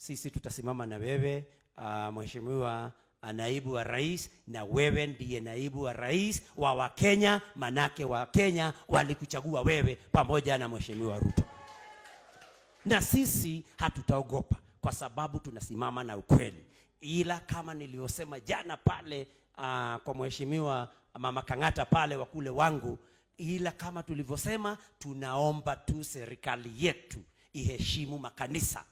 Sisi tutasimama na wewe, mheshimiwa naibu wa rais, na wewe ndiye naibu wa rais wa Wakenya, manake Wakenya walikuchagua wewe pamoja na mheshimiwa Ruto, na sisi hatutaogopa kwa sababu tunasimama na ukweli. Ila kama nilivyosema jana pale kwa mheshimiwa mama Kang'ata pale wa kule wangu, ila kama tulivyosema, tunaomba tu serikali yetu iheshimu makanisa.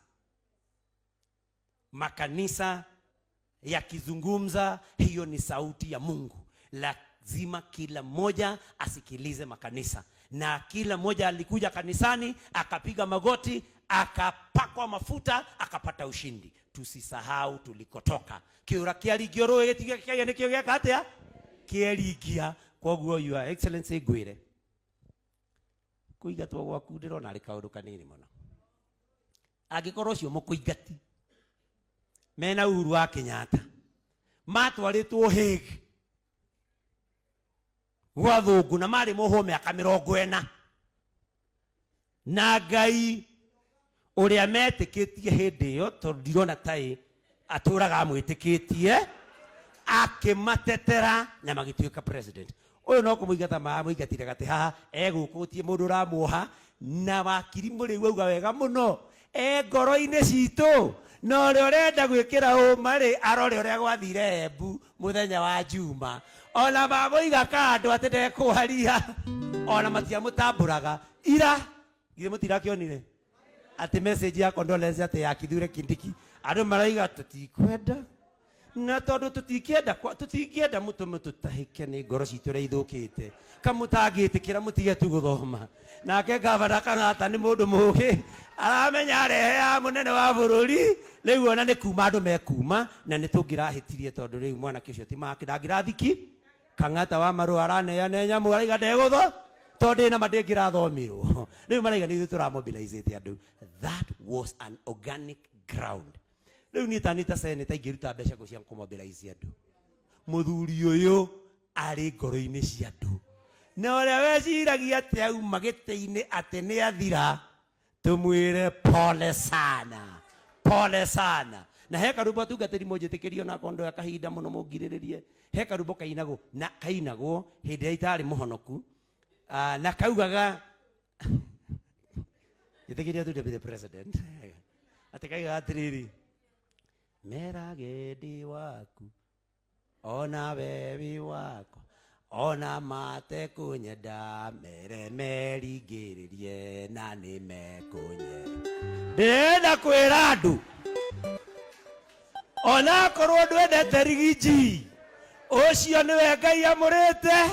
Makanisa yakizungumza, hiyo ni sauti ya Mungu. Lazima kila mmoja asikilize makanisa, na kila mmoja alikuja kanisani akapiga magoti akapakwa mafuta akapata ushindi. Tusisahau tulikotoka. Kiura kiaringio rũĩ gĩtige kĩagia nĩkĩo gĩeka atĩa kĩeringia. Koguo, Your Excellency, ngwĩre kũingatwo gwaku ndĩrona arĩ kaũndũ kanini mũno. Angĩkorwo ũcio mũkũingati mena Uhuru wa Kenyatta matwarĩtwo Hague gwa thũngũ na marĩ mohwo mĩaka 40 na Ngai ũrĩa metĩkĩtie hĩndĩ ĩyo, tondũ ndirona taĩ atũraga amwĩtĩkĩtie, akĩmatetera na magĩtuĩka president. Ũyũ no kũmũingata mamũingatire gatĩ haha egũkũ gũtirĩ mũndũ ũramuoha, na wakiri mũrĩu auga wega mũno e ngoro-inĩ citũ, na ũrĩa ũrenda gwĩkĩra ũma rĩ arore ũrĩa gwathire Embu mũthenya wa Juma. Ona mamũiga kando atĩ ndekwaria, ona matiamũtambũraga ira. Githĩ mũtirakĩonire atĩ message ya condolence atĩ ya Kithure Kindiki, andũ maraiga tũtikwenda, na tondũ tũtingĩenda tũtingĩenda mũtũme tũtahĩke nĩ ngoro citũ ũrĩa ithũkĩte, kamũtangĩtĩkĩra mũtige tu gũthoma. Nake gavana Kang'ata nĩ mũndũ mũũgĩ, aramenya arehe ya mũnene wa bũrũri rĩu ona nĩ kuma andũ mekuma, na nĩ tũngĩrahĩtirie tondũ rĩu mwanake ũcio ti make ndangĩrathiki. Kang'ata wa marũa araneana nyamũ araiga ndegũtho tondũ ndĩ na ma ndĩngĩrathomirwo. Rĩu maraiga nĩ ithuĩ tũramobilizĩte andũ. That was an organic ground. Rĩu niĩ tani ta senator ingĩruta mbeca kũ cia kũmobilize andũ? Mũthuri ũyũ arĩ ngoro-inĩ cia andũ, na ũrĩa weciragia atĩ auma gĩtĩ-inĩ atĩ nĩ athira, tumwire pole sana, pole sana. Na he karumbo atungatĩri mũnjĩtĩkĩrio na kondo ya kahinda mũno mũngirĩrĩrie, he karumbo kainagwo na kainagwo hĩndĩ ĩrĩa itarĩ mũhonoku, na kaugaga njĩtĩkĩria tu deputy president atĩ kaigaga atĩrĩrĩ, merage ndĩ waku ona we wĩ wakwa, ona mate kũnyenda mere meringĩrĩrie na nĩ mekũnyenda. Ndĩrenda kwĩra andũ, ona akorwo ndwendete Rigiji, ũcio nĩwe Ngai amũrĩte.